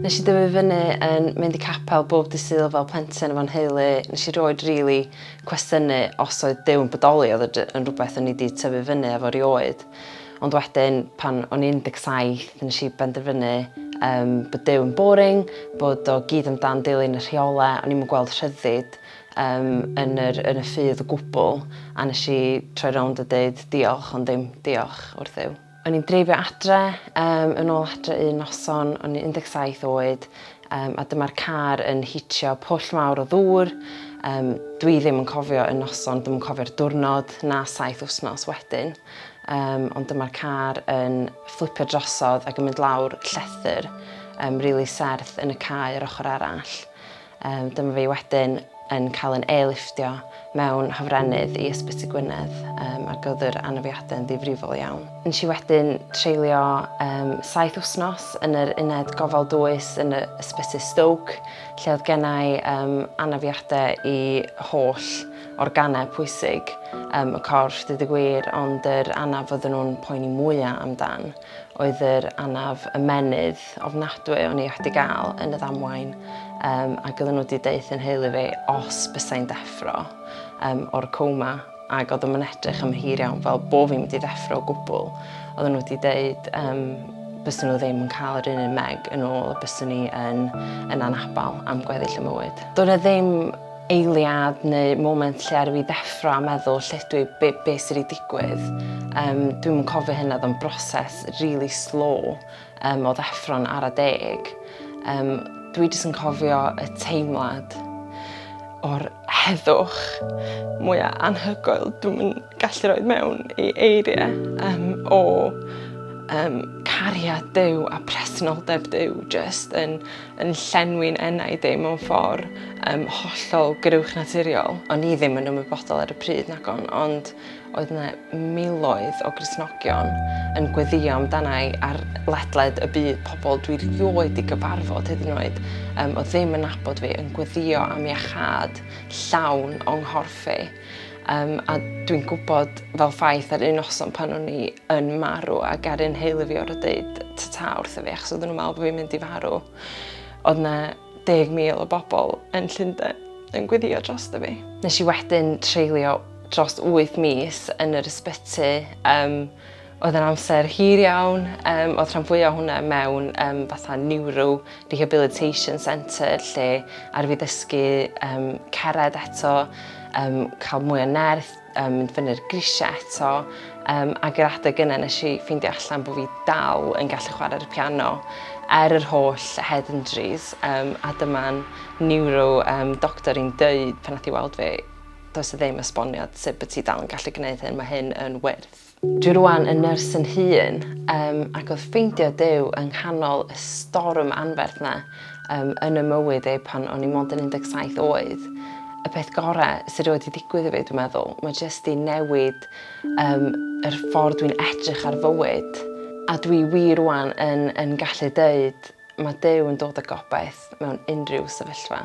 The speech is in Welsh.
Nes i dyfu fyny yn mynd i capel bob dydd Sul fel plentyn efo'n nheulu. Nes i rioed rili cwestiynu os oedd Duw yn bodoli, oedd o yn rhywbeth o'n i 'di tyfu fyny efo rioed. Ond wedyn pan o'n i'n 17 nes i benderfynu um, bod Duw yn boring, bod o gyd amdan dilyn y rheolau, o'n i'm yn gweld rhyddid um, yn, yr, yn y ffydd o gwbl, a nes i troi rownd a deud diolch ond ddim diolch wrth Dduw. O'n i'n dreifio adre, um, yn ôl adre un noson, o'n i'n 17 oed, um, a dyma'r car yn hitio pwll mawr o ddŵr. Um, dwi ddim yn cofio y noson, ddim yn cofio'r diwrnod na saith wythnos wedyn. Um, ond dyma'r car yn fflipio drosodd ac yn mynd lawr llethr um, really serth yn y cae yr ochr arall. Yym dyma fi wedyn yn cael yn airliftio mewn hofrennydd i Ysbyty Gwynedd yym ac oedd yr anafiadau yn ddifrifol iawn. Nes i wedyn treulio um, saith wythnos yn yr uned gofal dwys yn y Ysbyty Stoke lle oedd gennau um, anafiadau i holl organau pwysig um, y corff, dweud y gwir, ond yr anaf oedden nhw'n poeni mwyaf amdan oedd yr anaf ymennydd ofnadwy o'n i wedi gael yn y ddamwain um, ac oedden nhw wedi deud yn nheulu fi os bysai'n deffro um, o'r coma ac oedd yn edrych am hir iawn fel bo fi'n mynd i ddeffro o gwbl. Oedden nhw wedi deud um, byswn nhw ddim yn cael yr un un meg yn ôl a byswn ni yn, yn anabal am gweddill y mywyd. Doedd 'na ddim eiliad neu moment lle ar fi ddeffro a meddwl lle dwi, be, be sydd wedi digwydd. Um, dwi'm yn cofio hynna, oedd o'n broses really slow um, o ddeffro'n ara deg. Um, dwi jyst yn cofio y teimlad o'r heddwch mwyaf anhygoel dwi'n gallu rhoi mewn i eiriau um, o um, cariad Duw a presenoldeb Duw just yn, yn llenwi'n enaid i mewn ffordd um, hollol grywch naturiol. O'n i ddim yn ymwybodol ar y pryd nagon, ond oedd yna miloedd o Gristnogion yn gweddio amdana i ar ledled y byd, pobl dwi rioed 'di gyfarfod hyd yn oed, um, oedd ddim yn nabod fi, yn gweddio am iachâd llawn o'n nghorff i. Um, a dwi'n gwybod fel ffaith ar un noson pan o'n i yn marw ac ar un heulu fi o'r dweud ta-ta wrtho fi achos oedden nhw'n meddwl bod fi'n mynd i farw. Oedd yna 10,000 o bobl yn Llundain yn gweddio drosto fi. Nes i wedyn treulio dros 8 mis yn yr ysbyty. Um, oedd yn amser hir iawn, um, oedd rhan fwyaf hwnna mewn um, fatha neuro rehabilitation centre lle ar fi ddysgu um, cered eto, um, cael mwy o nerth, um, mynd fyny'r grisiau eto, um, ac yr adeg yna nes i ffeindio allan bod fi dal yn gallu chwarae'r piano er yr holl head injuries, um, a dyma'n neuro um, doctor i'n dweud pan nath i weld fi, does e ddim esboniad sut bod ti dal yn gallu gwneud hyn, mae hyn yn wyrth. Dwi rwan yn nyrs yn hun, um, ac oedd ffeindio Duw yng nghanol y storm anferth na um, yn y mywyd ei pan o'n i mond yn 17 oed, y peth gorau sydd wedi digwydd i fi, dwi'n meddwl. Mae jyst i newid um, yr ffordd dwi'n edrych ar fywyd. A dwi wir rwan yn, yn gallu deud mae Duw yn dod â gobaith mewn unrhyw sefyllfa.